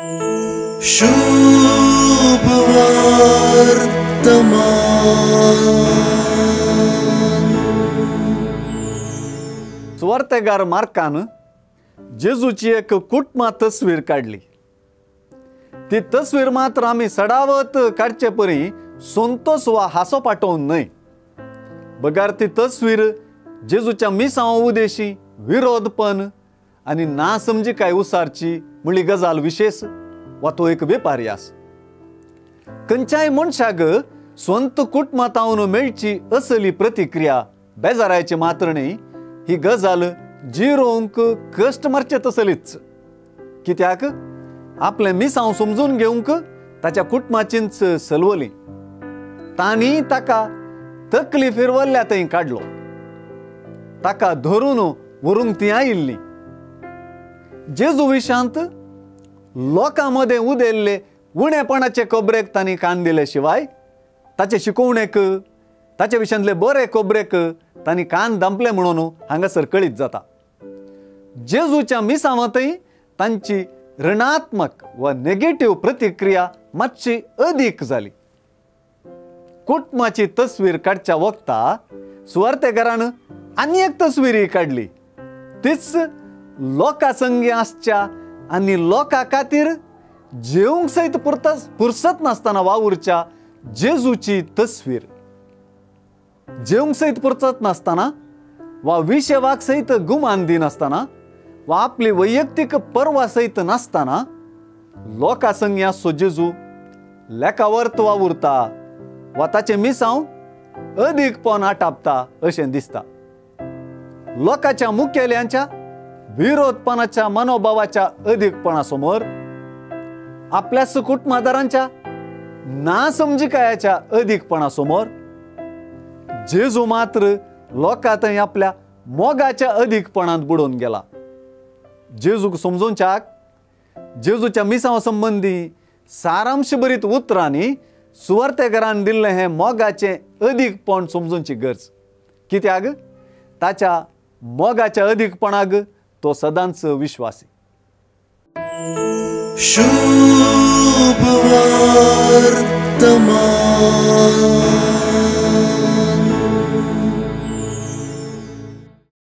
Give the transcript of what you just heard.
शुभ वर्तमान। सुवार्तेगार मार्कान जेजूची एक कुटुंबा तस्वीर काडली। ती तस्वीर मात्र आमी सडावत काडचे परी संतोष वा हांसो पाटोवन न्हय, बगार ती तस्वीर जेजूच्या मिसांव उदेशी विरोधपण आनी ना समजिकाय उसारची म्हणली गजाल विशेष वा तो एक वेपारी आस। खंयच्याय मनशाक स्वंत कुटुंबांत मेळची असली प्रतिक्रिया बेजारायची मात्र न्हय, ही गजाल जिरोवंक कश्ट मारचे तसलीच। कित्याक आपलें मिसांव समजून घेवंक ताच्या कुटुंबाचीच सलवली, तांणी ताका तकली फिरवल्ल्या थंय काडलो, ताका धरून व्हरूंक ती आयिल्ली। जेजू विशांत लोकां मदें उदेल्ले उणेपणाचे खबरेक तांणी कान दिले शिवाय ताचे शिकोवणेक, ताचे विशयांतले बरे खबरेक तांणी कान दांपले म्हणून हांगासर कळीत जाता। जेजूच्या मिसांवांतय तांची ऋणात्मक वा नेगेटीव प्रतिक्रिया मातशी अदीक जाली। कुटुंबाची तस्वीर काडच्या वखता सुवार्तेकारान आनी एक तस्वीरय काडली, तीच लोकां संगी आसच्या आनी लोकां खातीर जेवंक सयत पुरसत नासतना वावुरच्या जेजूची तस्वीर। जेवंक सयत पुरसत नासतना वा विशेवाक सयत गुमान दिनासतना वा आपली वैयक्तीक पर्वा सयत नासतना लोकां संगी आसचो जेजू लेखावर्त वावुरता वा ताचें मिसांव अदीकपण आटापता अशें दिसता। लोकांच्या मुखेल्यांच्या विरोधपणाच्या मनोभावाच्या अदीकपणा समोर, आपल्याच कुटुंबादारांच्या ना समजिकायाच्या अदीकपणा समोर जेजू मात्र लोकां थंय आपल्या मोगाच्या अदीकपणांत बुडोवन गेला। जेजूक समजोवच्याक जेजूच्या मिसांव संबंदी सारांश बरीत उतरांनी सुवार्तेकारान दिल्लें हें मोगाचें अदीकपण समजूनची गरज, कित्याक ताच्या मोगाच्या अदीकपणाक तो सदांच विश्वासी। शुभ वर्तमान।